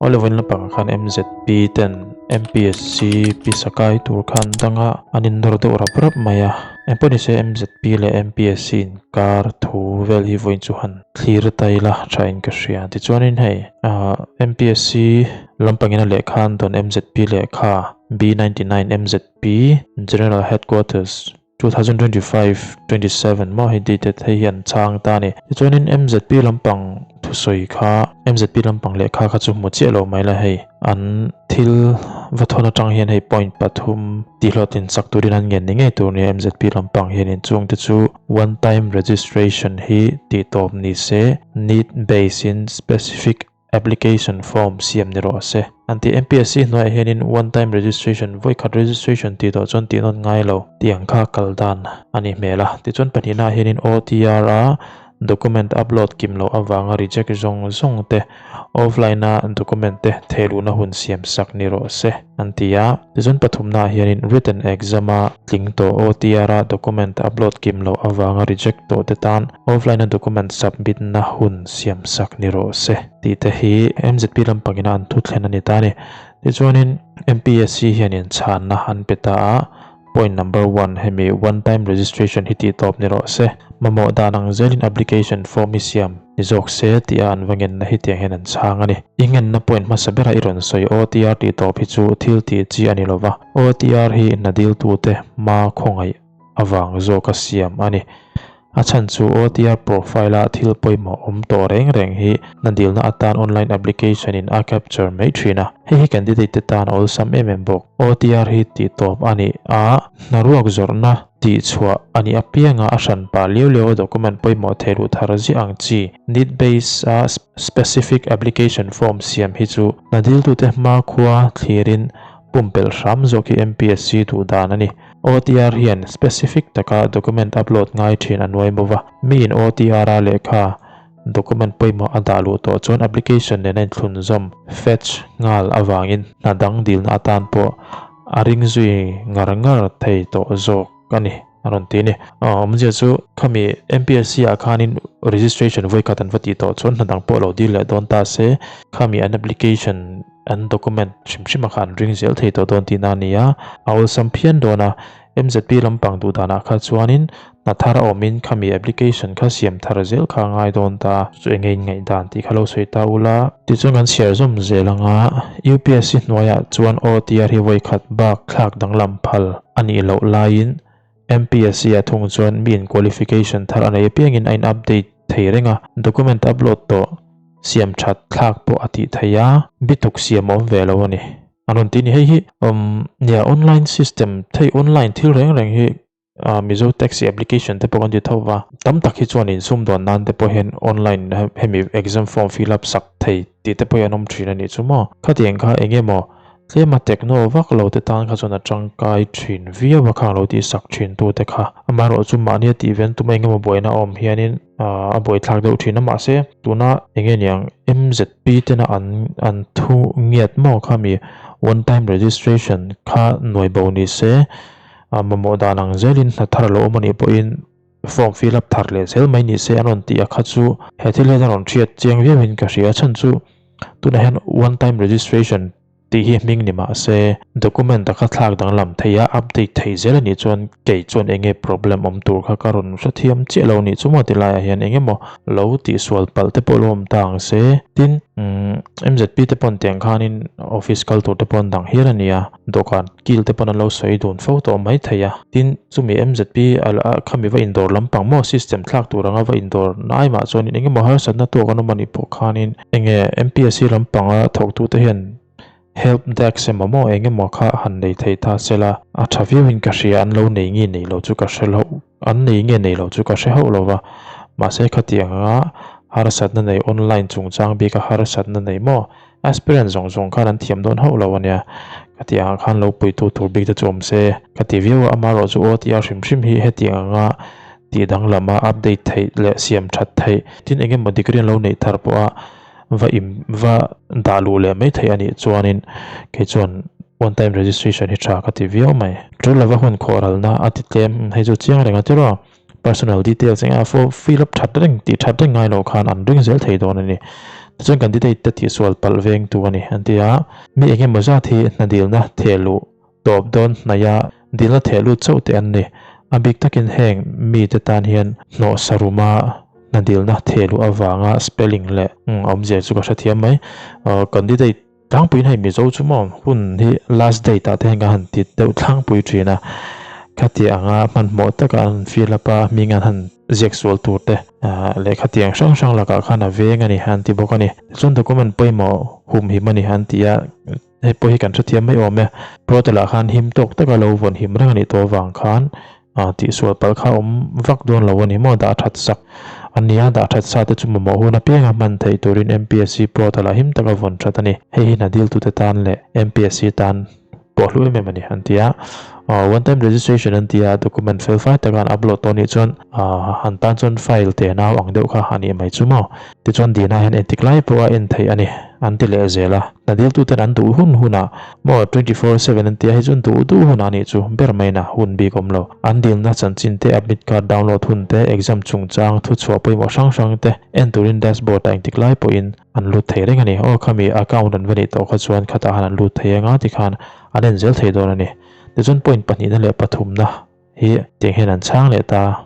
Awle vawiin lampangah khan MZP ten MPSC pisa kai tur khan danga an innawr deuh rap rap mai a. Engpawh nise MZP leh MPSC inkar thu vel hi vawiin chu han thlir ta ila tha in ka hria. Tichuanin hei ah MPSC lampangin a lehkha an dawn MZP lehkha B99 MZP General Headquarters 2025 27 maw hei dated hei hi an chhang ta a ni. Tichuanin MZP lampang thusawi kha MZP lampang lehkha kha chu hmu chiah lo mai la hei an thil va thawn atang hian hei point pathum tihhlawhtlin chak turin an ngen ni ngei tur nia MZP lampang hianin chung te chu one time registration hi tih tawp ni se need base in specific Application form siam ni rawh se. An tih MPSC hnuaiah hianin one time registration vawi khat registration tih tawh chuan tih nawn ngai lo tih ang kha kal dan a ni hmel a. Tichuan pahnihnaah hianin OTR a document upload kim loh avanga reject zawng zawng te offline a document te thehluhna hun siam sak ni rawh se an ti a. Tichuan pathumnaah hianin written exam a tling tawh OTR a document upload kim loh avanga reject tawh te tan Offline a document submit na hun siam sak ni rawh se tih te hi MZP lampangin a an thu thlen a ni ta a ni. Tichuanin MPSC hianin chhanna an pe ta a, point number one hemi one time registration hi tih tawp ni rawh se, mamawh dan ang zelin application form hi siam ni zawk se tih a an va ngenna hi tiang hian an chhang a ni. I ngenna point hmasa bera i rawn sawi OTR tih tawp hi chu thil tih chi a ni lova, OTR hi hna diltute hma khawngaih avang zawka siam a ni. A chhan chu OTR profile-a thil pawimawh awm tawh reng reng hi hna dilna atan online application in a capture mai thin a, hei hi candidate te tan a awlsam em em bawk. OTR hi tih tawp a nih a, hna ruak zawrhna tih chhuah a nih apianga a hran pah liau liau a document pawimawh thei luh thar ziah ang chi need base a specific application form siam hi chu hna diltute hmakhua thlirin pumpelh hram zawk hi MPSC duh dan a ni. OTR hian specific taka document upload ngai thin a nuai bawk a, miin OTR a lehkha document pawimawh a dah luh tawh chuan application nena inthlunzawm, fetch, nghal avangin hna dang dilna atan pawh a ring zui ngar ngar thei tawh zawk a ni, a rawn ti a ni. Awmzia chu khami MPSC ah khanin registration vawikhat an va tih tawh chuan hna dang pawh lo dil leh dawn ta se, khami an application An document hrim hrim a kha an ring zel thei tawh dawn tihna a ni a, a awlsam phian dawn a, MZP lampang duh danah kha chuanin hna thar a awmin khami application kha siam thar zel kha a ngai dawn ta, chu enge in ngaihdan tih kha lo sawi ta ula. Tichuan kan chhiar zawm zel anga UPSC hnuaiah chuan OTR hi vawi khat bak thlak danglam phal a nih loh laiin MPSC ah thung chuan mi in qualification thar a nei apiangin a in update thei reng a, document upload tawh siam that thlak pawh a tih theih a, bituk siam a awm ve lo a ni. An rawn ti a ni. Hei hi umm nia online system thei online thil reng reng hi ah Mizo taxi application te pawh kan ti tho va, tam tak hi chuan insumdawn nan te pawh hian online hemi exam form fill up sak thei tih te pawh hi an awm thin a nih chu maw. Khatiang kha eng emaw Tlema techno vak lo te tan kha chuan a tangkai thin viau a khang lo tih sak thin tu te kha. Amaherawhchu mahnia tih ven tum eng emaw buaina a awm hianin a buaithlak deuh thin a mahse tuna eng nge niang MZP tena an an thu ngiat maw kha mi one time registration kha nuai bo ni se mamawh dan ang zelin hna thar a lo awm a nih pawhin form fill up thar leh zel mai ni se an rawn tih a kha chu he thil hian a rawn hriat chiang viau in ka hria a chhan chu Tunah hian one time registration tih hi hming ni mah se document a kha thlak danglam thei a, update thei zel a nih chuan kei chuan eng nge problem awm tur kha ka rawn hrethiam chiah lo nih chu maw ti laiah hian eng emaw lo tihsual palh te pawh lo awm ta ang se. Tin, MZP te pawn tiang khanin office kal tur te pawh an dang hial a ni a, dawhkan kil te pawn an lo sawi dun fo tawh mai thei a. Tin, chumi MZP a khami va indawr lampang maw system thlak tur anga va indawr na ai mah chuanin eng emaw harsatna tawk an awm a nih pawh khanin enge MPSC lampanga thawktute hian help desk emaw maw eng emaw kha han nei thei ta sela a tha viauin ka hria an lo nei nge nei lo chu ka hre loh an nei nge nei lo chu ka hre hauh lo va mahse khatiang anga harsatna nei online chungchang bika harsatna nei maw Aspirant zawng zawng khan an thiam dawn hauh lo ania, ka tih angah khan lo puitu tur bik te chu awm se ka ti viau a, amaherawh chu aw tia hrim hrim hi hetiang anga tih danglam a update theih leh siam that theih tin eng emaw degree an lo neih thar pawh a va im va dah luh leh mai theih anih chuanin kei chuan one time registration hi tha ka ti viau mai. Tul lova hun khawhralna a ti tlem hei chu chiang reng a tiraw Personal details eng a fill up that reng tih that reng ngai loh khan an ring zel thei dawn a ni. Tichuan candidate te tihsual palh vengtu a ni an ti a. Mi engemaw zat hi hna dilna thehluh tawp dawn hnaia dilna thehlut chauh te an ni. A bik takin heng mite tan hian hnawhsa ruma hna dilna thehluh avanga spelling leh awmzia chu ka hrethiam mai. Candidate tlangpuiin hei Mizo chu maw hun hi last date ah te hian ka han ti deuh thlangpui thin a. Khati anga hmanhmawh taka an fill up a hming an han ziak sual tur te leh khatiang hrang hrang lakah khan a veng a ni an ti bawk a ni. Tichuan document pawimawh humhim a ni an ti a. Hei pawh hi kan hrethiam mai awm e. Portal ah khan him tawk taka lo vawn him reng a nih tawh avang khan tihsual palh kha awm vak dawn lo a ni maw dah that sak a nia. Dah that sa te chu mamawh hun apianga hman theih turin MPSC portal ah him taka vawn that a ni. Hei hi hna diltute tan leh MPSC tan pawh hlu em em a ni an ti a. One time registration an ti a, document fel fai taka an upload tawh anih chuan an tan chuan file te nau ang deuh kha a nih mai chu maw. Tichuan dina hian engtik lai pawh a en theih a ni an ti leh zel a. Hna diltuten an duh hun hunah maw 24/7 an tia hi chuan duh duh hunah anih chu ber maina hun bik awm lo. An dilna chanchin te, admit card download hun te, exam chungchang thuchhuah pawimawh hrang hrang te en turin dashboard ah engtik lai pawhin an lut thei reng a ni. Aw khami account an va nih tawh kha chuan khatah han an lut thei anga tikhan an en zel thei dawn a ni. Tichuan point pahnihna leh pathumna hi tiang hian an chhang leh ta.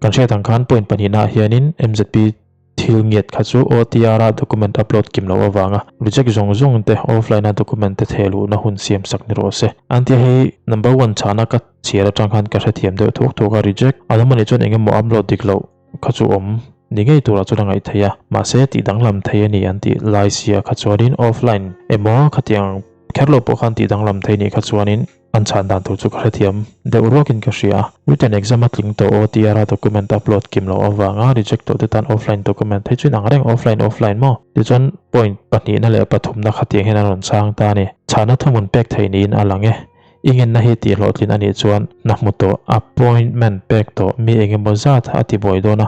Kan hriat ang khan point pahnihna ah hianin MZP thil ngiat kha chu OTR a document upload kim loh avanga reject zawng zawng te offline a document te theh luhna hun siam sak ni rawh se. An tia hei number one chhana ka chhiar atang khan ka hrethiam deuh thuak thuak a reject a lam anih chuan engemaw upload dik loh kha chu awm ni ngei turah chuan a ngaih theih a, mahse tih danglam thei a ni an tih lai sia kha chuanin offline emaw khatiang kher lo pawh khan tih danglam thei nih kha chuanin an chhan dan tur chu ka hrethiam deuh ruakin ka hria a. Written exam a tling tawh aw TR a document upload kim loh avanga reject tawh te tan offline document phei chuan ang reng offline offline maw? Tichuan point pahnihna leh pathumna khatiang hian an rawn chhang ta a ni. Chhahna thuhmun pek thei niin a lang e. I ngenna hi tih hlawhtlin a nih chuan hna hmu tawh, appointment pek tawh, mi eng emaw zat a ti buai dawn a,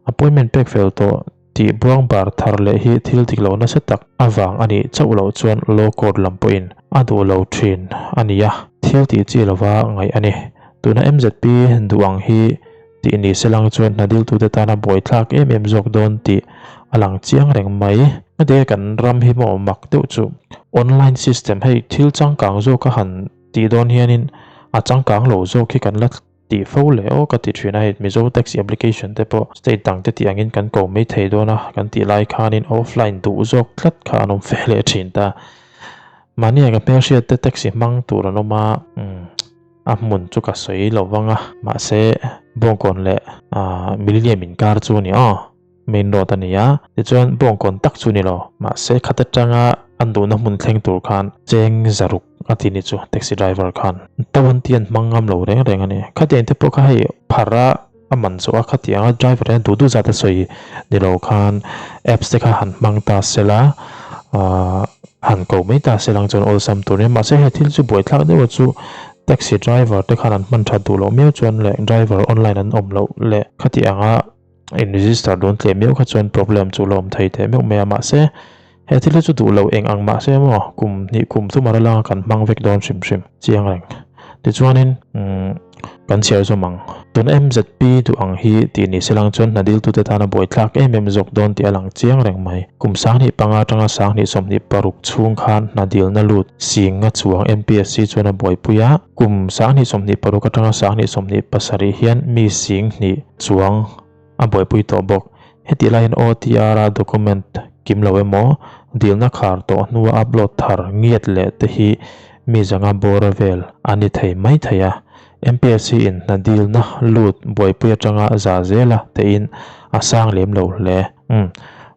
appointment pek fel tawh tih buang bar thar leh hi thil dik lo nasa tak avang a nih chauh loh chuan law court lam pawhin a duh lo thin a ni a, thil tih chi lova ngaih a ni. Tuna MZP duh ang hi tih ni se lang chuan hna diltute tana buaithlak em em zawk dawn tih a lang chiang reng mai. Heti kan ram hi maw mak deuh chu online system hei thil changkang zawk a han tih dawn hianin a changkang lo zawk hi kan la tih fo leh aw ka ti thin a, hei Mizo taxi application te pawh state dang te tih angin kan ko mai thei dawn a kan tih lai khanin offline duh zawk tlat kha an awm ve leh thin ta. Mahni ka hmelhriat te taxi hmang tur an awm a umm. A hmun chu ka sawi lo vang a, mahse Bawngkawn leh Millennium inkar chu a ni aw, main road a ni a, tichuan Bawngkawn tak chu ni lo, mahse khat atanga an duhna hmun thleng tur khan cheng zaruk a ti ni chu taxi driver khan to an ti an hmang ngam lo reng reng a ni. Khatiang te pawh kha hei phar a a man zawh a, khatianga driver hian duh duh zat a sawi ni lo khan apps te kha han hmang ta sela han ko mai ta se lang chuan awlsam tur nia mahse he thil chu buaithlak deuh a chu taxi driver te khan an hman that duh loh miau chuan leh driver online an awm loh leh khati anga in register dawn tlem miau kha chuan problem chu la awm thei teh meuh mai a mahse he thil hi chu duh loh eng ang mahse maw kum hnih kum thum a ralanga kan hmang vek dawn hrim hrim chiang reng tichuanin umm kan chhiar zawm ang tuna MZP duh ang hi tih ni se lang chuan hna diltute tana buaithlak em em zawk dawn tih a lang chiang reng mai. Kum 2005 atanga 2026 chhung khan hna dilna lut Singa chuang MPSC chuan a buaipui a, kum 2026 atanga 2027 hian mi sing hnih chuang a buaipui tawh bawk. Hetih lai hian OTR a document kim lo emaw, dilna khar tawh hnua upload thar ngiat leh te hi mi zanga bawr vel a ni thei mai thei a. MPSC in hna dilna lut buaipui atanga za zela tein a sang lem lo hle. Umm.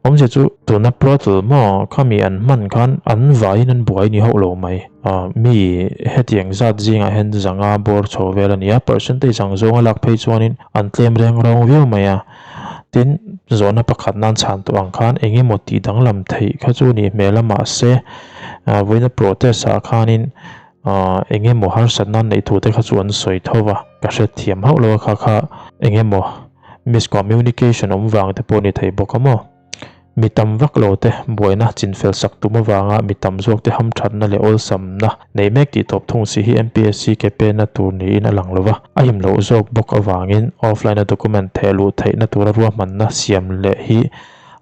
Awmzia chu tuna portal maw khami an hman khan an vaiin an buai ni hauh lo mai. Aw mi hetiang zat zingah hian zanga bawr chho vel a ni a, percentage ang zawnga lak phei chuanin an tlem reng rawng viau mai a. Tin, zawhna pakhat nan chhan tawh ang khan eng emaw tih danglam theih kha chu nih hmel a mahse vawiina protest ah khanin eng emaw harsatna an neih thu te kha chu an sawi tho va, ka hrethiam hauh lo a kha kha eng emaw miscommunication awm vang te pawh ni thei bawk a maw? Mi tam vak lo te buaina chinfel sak tum avanga mi tam zawk te hamthatna leh awlsamna nei mek tih tawp thung si hi MPSC ke penna tur niin a lang lo va, a him loh zawk bawk avangin offline a document theh luh theihna tura ruahmanna siam leh hi.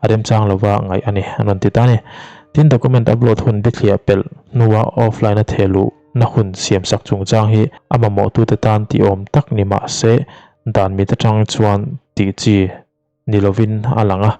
a remchang lova ngaih a ni an rawn ti ta a ni. Tin, document upload hun bithliah pelh hnua offline a theh luh na hun siamsak chungchang hi a mamawhtute tan tih awm tak ni mah se dan mit atang chuan tih chi ni lovin a lang a.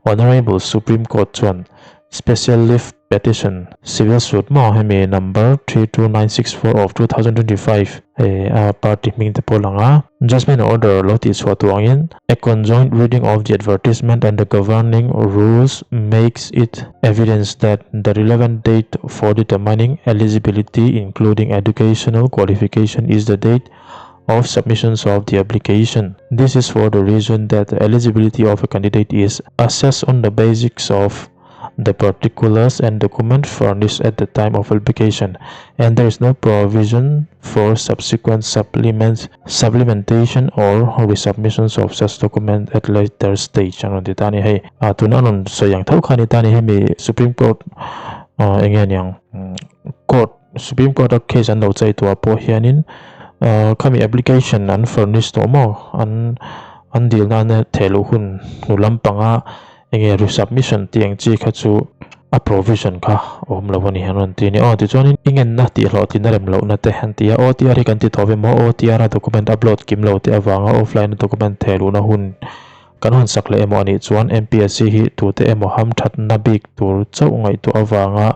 Honourable Supreme Court chuan Special Leave Petition Civil Suit maw hemi number 32964 of 2025 hei a party hming te pawh a lang a. Judgement order lo tihchhuah tur angin A conjoint reading of the advertisement and the governing rules makes it evidence that the relevant date for determining eligibility including educational qualification is the date of submissions of the application. This is for the reason that the eligibility of a candidate is assessed on the basics of the particulars and document furnished at the time of application and there is no provision for subsequent supplements supplementation or resubmissions of such document at later stage an rawn ti ta a ni hei ah tuna an rawn sawi ang tho kha a ni ta a ni hemi supreme court ah eng nge niang court Supreme Court a case an lo chei tuah pawh hianin ah khami application an furnish tawh maw an an dil nana theh luh hun hnu lampanga enge resubmission tih ang chi kha chu a provision kha a awm lo a ni an rawn ti a ni. Aw tichuanin i ngenna tih hlawhtlin a rem lohna te an ti a, OTR hi kan ti tawh ve maw OTR a document upload kim lo te avanga offline a document theh luhna hun kan hawn sak leh emaw a nih chuan MPSC hi tute emaw hamthatna bik tur chauh ngaihtuah avanga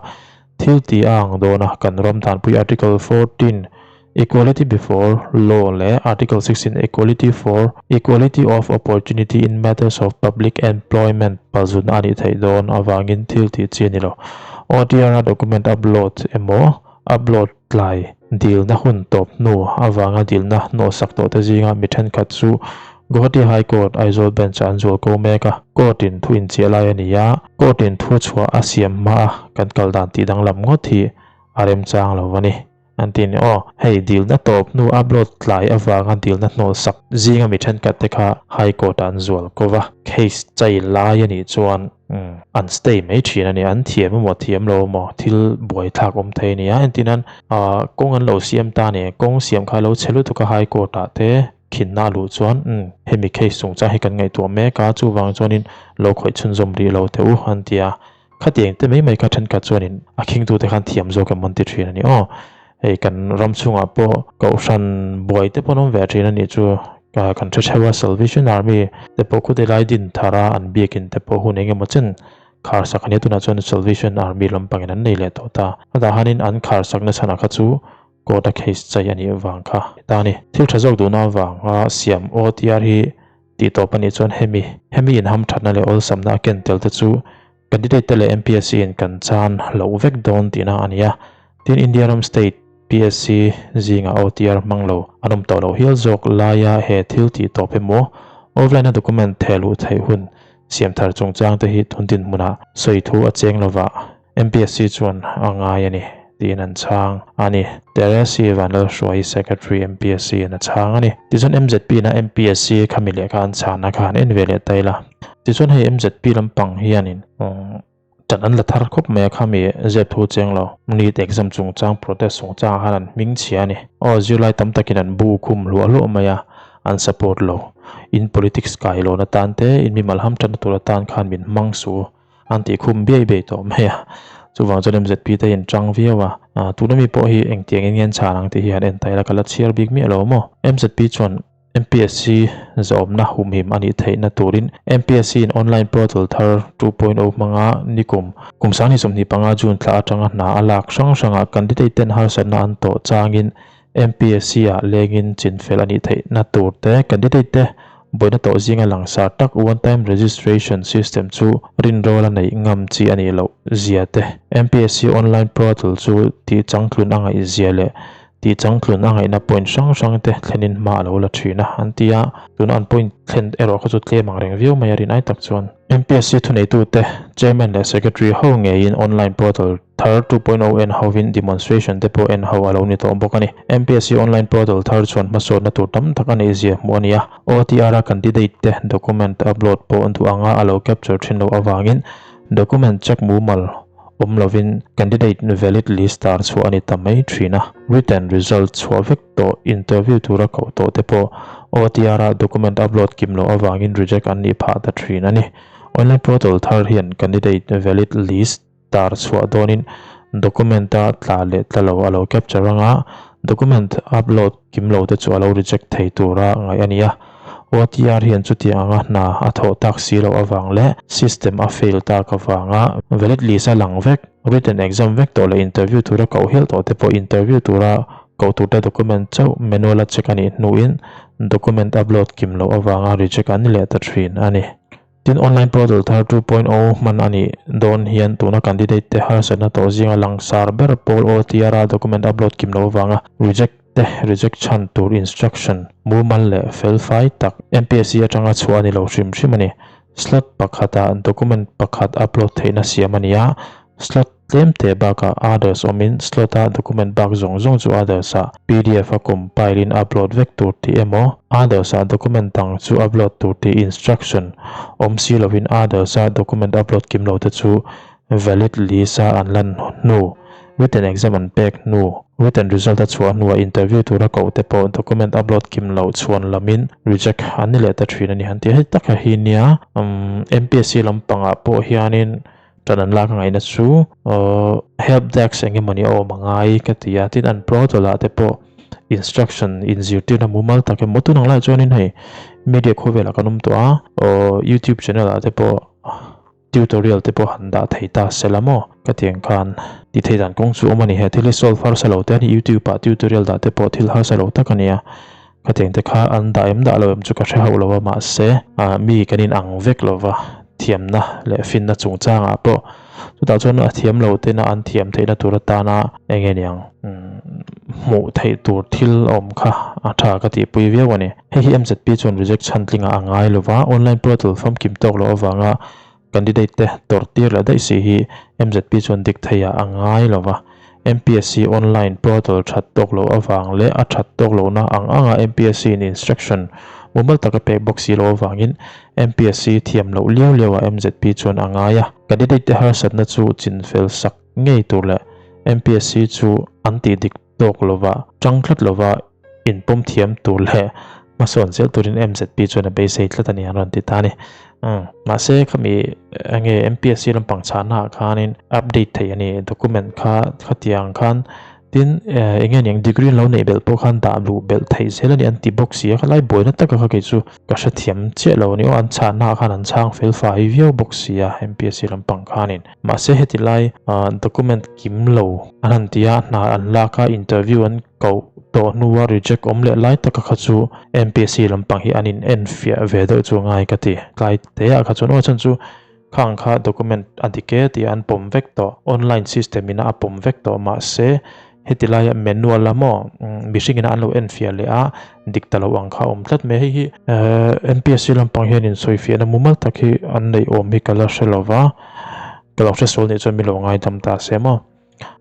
Thil ti a ang dawn a, kan ram danpui Article 14, Equality before law leh Article 16, Equality for equality of opportunity in matters of public employment palzutna a nih theih dawn avangin thil tih chi a ni lo. OTR-a document upload emaw upload tlai dilna hun tawp hnu avanga dilna hnawhsak tawhte zinga mi thenkhat chu Guwahati High Court, Aizawl Bench-ah an zual ko mek a, Court-in thu inchiah lai a ni a, Court-in thu chhuah a siam hma a kan kal dan tih danglam ngawt hi a remchang lo a ni. An ti a ni. Aw, hei dilna tawp hnu upload tlai avanga dilna hnawlsak zinga mi thenkhat te kha High Court-ah an zual ko va, case chai lai a nih chuan an stay mai thin a ni, an thiam emaw thiam lo emaw thil buaithlak awm thei a ni a, entirnan kawng an lo siam ta a ni, kawng siam kha a lo chhe lutuk a High Court-ah te, Khinna a luh chuan, Umm, hemi case chungchang hi kan ngaihtuah mek a, chuvang chuanin lo khawih chhunzawm rih lo teh u, an ti a. Khatiang te mai mai kha thenkhat chuanin a khingtute khan thiam zawk em an ti thin a ni aw. Hei kan ram chhungah pawh kohhran buai te pawh an awm ve thin a nih chu. Kan hre theuh a, Salvation Army te pawh khawti lai din thar a, an biakin te pawh hun eng emaw chen khar sak a nia, tunah chuan Salvation Army lampangin an nei leh tawh ta. A dah hanin an khar sakna chhanah kha chu Court a case chai a nih avang kha ta a ni. Thil tha zawk duhna avanga siam OTR hi tih tawp a nih chuan hemi hemi inham thatna leh awlsamna a ken tel te chu candidate te leh MPSC in kan chan loh vek dawn tihna a ni a. Tin, India ram state PSC zingah OTR hmang lo an awm tawh loh hial zawk laia he thil tih tawp emaw offline a document theh luh theih hun siam thar chungchang te hi tun dinhmunah sawi thu a cheng lovah MPSC chuan a ngai a ni tiin an chhang a ni. Teresi Vanlalhruai Secretary MPSC in a chhang a ni. Tichuan MZP na MPSC khami lehkha an chhanna kha han en ve leh ta ila. Tichuan hei MZP lampang hianin ṭan an la thar khawp mai a khami zep thu cheng lo. NEET exam chungchang protest chungchang ah khan an hming chhia a ni. Aw zirlai tam takin an bu khum hluah hluah mai a, an support lo. In politics kai lawn atan te, in mimal hamṭhatna tur atan khan min hmang suh. An tih khum biai biai tawh mai a, chuvang chuan MZP te in tang viau a, tuna mi pawh hi engtiang in nge an chhan ang tih hi han en ta ila ka la chhiar bik miah lo maw? MZP chuan MPSC zawmna humhim a nih theihna turin MPSC in online portal thar 2.0 hmanga nikum kum 2025 June thla atanga hna a lak hrang hrangah candidate ten harsatna an tawh changin MPSC ah lengin chinfel a nih theihna tur te, candidate te buaina tawh zinga langsar tak one time registration system chu rinrawl a neih ngam chi a nih loh zia te, MPSC online portal chu tih changtlun a ngaih zia leh tih changtlun a ngaihna point hrang hrang te thlenin hma a lo la thin a, an ti a, tuna an point thlen erawh kha chu tlem ang reng viau mai a rin ai tak chuan. MPSC thuneitute, Chairman leh Secretary ho ngeiin online portal Thar 2.0 en hovin demonstration te pawh en ho a lo ni tawh bawk a ni. MPSC online portal thar chuan hmasawnna tur tam tak a neih zia hmuh a ni a. OTR a candidate te document upload pawh duh anga a lo capture thin loh avangin document check mumal awm lovin candidate valid list tar chhuah a ni ta mai thin a. Written result chhuah vek tawh interview tura koh tawh te pawh OTR a document upload kim loh avangin reject an nih phah ta thin a ni. Online portal thar hian candidate valid list tar chhuah dawnin document a tla leh tla lo a lo capture anga document upload kim lo te chu a lo reject thei tura ngaih a ni a. OTR hian chutiang anga hna a thawh tak si loh avang leh system a fail tak avanga valid list a lang vek, written exam vek tawh leh interview tura koh hial tawh te pawh interview tura koh turte document chauh manual a check a nih hnuin document upload kim loh avanga reject an ni leh ta thin a ni. Tin, online portal thar 2.0 hman a nih dawn hian tuna candidate te harsatna tawh zinga langsar ber pawl OTR a document upload kim loh avanga reject te reject chhan tur instruction mumal leh felfai tak MPSC atanga chhuah a ni lo hrim hrim a ni. Slot pakhatah document pakhat upload theihna siam a ni a, slot Tlem teh bakah others awmin slot a document bak zawng zawng chu others ah pdf a compile in upload vek tur tih emaw others ah document dang chu upload tur tih instruction awm si lovin others a document upload kim lo te chu valid list a an lan hnu written exam an pek hnu written result a chhuah hnuah interview tura koh te pawh document upload kim loh chhuan lamin reject an ni leh ta thin a ni han tih hei tak hi nia MPSC lampangah pawh hianin Tan an lak angaihna chu help desk eng emawni a awm angai ka ti a, tin an portal ah te pawh instruction inzirtirna mumal tak emaw tun ang lai chuanin hei media khawvelah kan awm tawh a, youtube channel ah te pawh tutorial te pawh han dah thei ta se la maw ka ti ang khan ti thei dan kawng chu awm a ni he thil hi solve harsa lo te a ni youtube ah tutorial dah te pawh thil harsa lo tak a ni a khatiang te kha an dah em dah lo em chu ka hre hauh lo a mahse ah mi kan in ang vek lo va thiamna leh finna chungchangah pawh chutah chuan a thiam lo tena an thiam theihna tur atana eng nge niang hmuh theih tur thil awm kha a tha ka tihpui viau a ni hei hi M_Z_P chuan reject chhan tlingah a ngai lo va online portal famkim tawk loh avanga Candidate te tawrh tir leh daih si hi MZP chuan dik theiah a ngai lo va, MPSC online portal that tawk loh avang leh a that tawk lohna ang anga MPSC in instruction mumal taka pek bawk si loh avangin MPSC thiam loh liau liauah MZP chuan a ngai a. Candidate te harsatna chu chinfel sak ngei tur leh MPSC chu an tih dik tawk lova, tang tlat lova inpawm thiam tur leh hmasawn zel turin MZP chuan a beisei tlat a ni an rawn ti ta a ni. Umm mahse khami enge MPSC lampang chhahna ah khanin update theih a ni document kha khatiang khan tin enge niang degree an lo neih belh pawh khan dah luh belh theih zel a ni an ti bawk si a khalai buaina taka kha kei chu ka hrethiam chiah lo a ni aw an chhahna ah khan an chhang fel fai viau bawk si a MPSC lampang khanin mahse heti lai document kim lo an han ti a hna an lak a interview an koh tawh hnua reject awm leh lai taka kha chu MPSC lampang hi an in en fiah ve deuh chu ngai ka ti tlai te ah kha chuan aw chhan chu khang kha document a dik e tih an pawm vek tawh online system in a pawm vek tawh mahse heti laia manual a maw mihring in an lo en fiah leh a dik ta lo ang kha a awm tlat mai hei hi MPSC lampang hian in sawi fiahna mumal tak hi an neih awm hi ka la hre lova ka lo hre sual nih chuan min lo ngaidam ta se maw.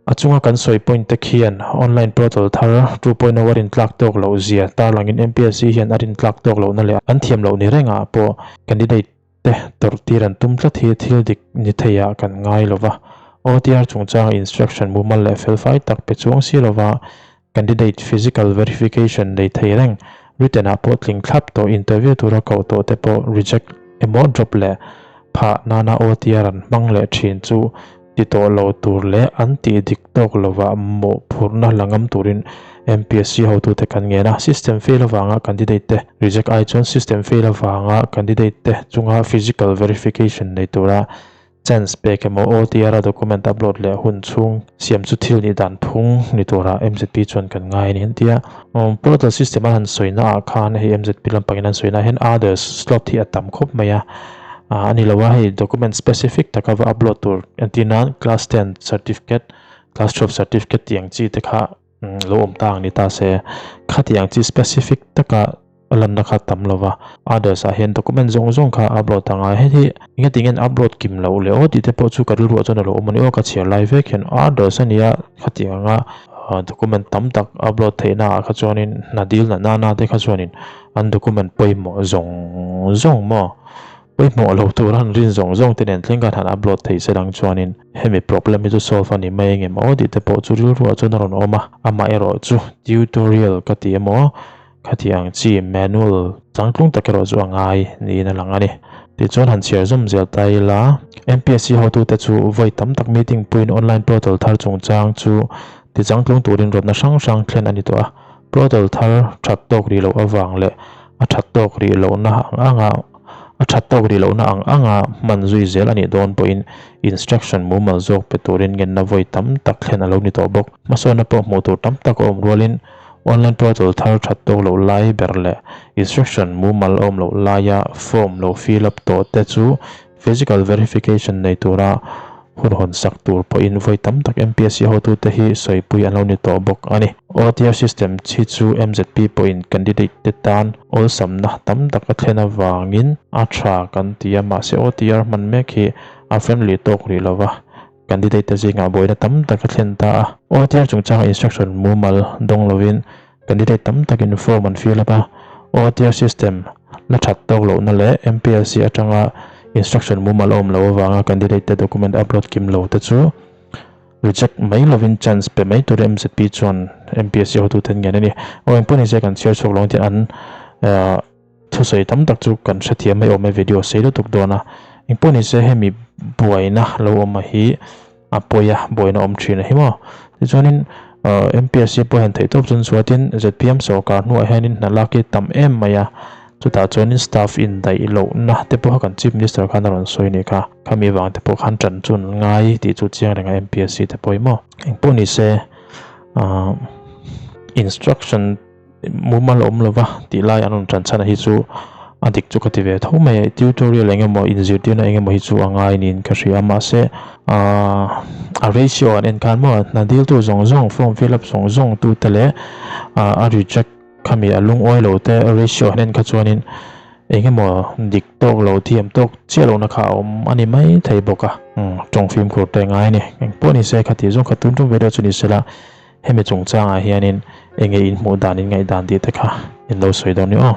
A chunga kan sawi point te khian online portal thar 2.0 a rintlak tawk loh zia tarlangin MPSC hian a rintlak tawk lohna leh an thiam loh ni rengah pawh candidate te tawrh tir an tum tlat hi thil dik ni theiah kan ngai lo va. OTR chungchanga instruction mumal leh felfai tak pe chuang si lova candidate physical verification nei thei reng written ah pawh tling thlap tawh interview tura koh tawh te pawh reject emaw drop leh phah nana OTR an hmang leh thin chu ti tawh lo tur leh an tih dik tawk lovah mawhphurhna la ngam turin MPSC hotute kan ngen a. System fail avanga candidate te reject ai chuan system fail avanga candidate te chunga physical verification nei tura chance pek emaw OTR a document upload leh hun chhung siam chu thil nih dan phung ni turah MZP chuan kan ngai a ni an ti a. Portal system a han sawina ah khan hei MZP lampangin an sawina hian others slot hi a tam khawp mai a. A ni lo a, hei document specific taka va upload tur entir nan class 10 certificate, class 12 certificate tih ang chi te kha lo awm ta ang ni ta se khatiang chi specific taka lanna kha tam lo va others ah hian document zawng zawng kha upload a ngai hei hi engati nge an upload kim loh leh aw tih te pawh chu ka rilruah chuan a lo awm a ni aw ka chhiar lai vek hian others a nia khatiang anga document tam tak upload theihna ah kha chuanin hna dil na nana te kha chuanin an document pawimawh zawng zawng maw Pawimawh lo tur an rin zawng zawng te nen thleng khan han upload thei se dang chuanin hemi problem hi chu solve a ni mai engem aw tih te pawh chu rilruah chuan a rawn awm a, amaherawh chu tutorial ka ti emaw khati ang chi manual changtlung tak erawh chu a ngai niin a lang a ni. Tichuan han chhiar zawm zel ta ila, MPSC hotute chu vawi tam tak meeting puiin online portal thar chungchang chu tichangtlung turin rawtna hrang hrang thlen a ni tawh a. Portal thar that tawk rih loh avang leh a that tawk rih lohna ang anga a that tawk rih lohna ang anga hman zui zel a nih dawn pawhin instruction mumal zawk pe turin ngenna vawi tam tak thlen a lo ni tawh bawk. Hmasawnna pawh hmuh tur tam tak a awm rualin Online portal thar that tawk loh lai ber leh instruction mumal awm loh laia form lo fill up tawh te chu physical verification nei tura hun hawn sak tur pawhin vawi tam tak MPSC hotute hi sawipui an lo ni tawh bawk a ni. OTR system hi chu MZP pawhin candidate te tan awlsamna tam tak a thlen avangin a tha kan ti a, mahse OTR hman mek hi a friendly tawk rih lova. Candidate te zingah buaina tam tak a thlen ta a. OTR chungchanga instruction mumal dawng lovin candidate tam takin form an fill up a. OTR system la that tawk lohna leh MPSC atanga instruction mumal a awm loh avanga candidate te document upload kim lo te chu reject mai lovin chance pe mai turin MZP chuan MPSC hotuten ngen a ni. Aw engpawh nise kan chhiar chhuak lo ang tih an Thusawi tam tak chu kan hrethiam mai awm e video sei lutuk dawn a, engpawh ni se hemi buaina lo awm a hi a pawi a, buaina awm thin a hi maw. Tichuanin MPSC pawh hian theihtawp chuan chuatin zpm sorkar hnuah hianin hna lak hi tam em mai a, chutah chuanin staff indaih lohna te pawh kha kan chief minister khan a rawn sawi a nih kha, khami vang te pawh khan tan chu an ngai tih chu chiang reng a MPSC te pawh hi maw. Engpawh ni se instruction. Mumal awm lova tih lai an rawn tan chhan a hi chu a dik chu ka ti ve tho mai a, tutorial eng emaw inzirtirna eng emaw hi chu a ngai niin ka hria a mahse ahh a ratio an en khan maw hna diltu zawng zawng form fill up zawng zawng tu te leh ah a reject khami a lungawi lo te ratio an en kha chuanin eng emaw dik tawk lo thiam tawk chiah lohna kha a awm a ni mai thei bawk a tawng fimkhur te ngai a ni engpawh ni se khati zawng kha tun tum ve deuh chu ni sela. Hemi chungchangah hianin enge inhmuh dan in ngaihdan tih te kha in lo sawi dawn ni aw.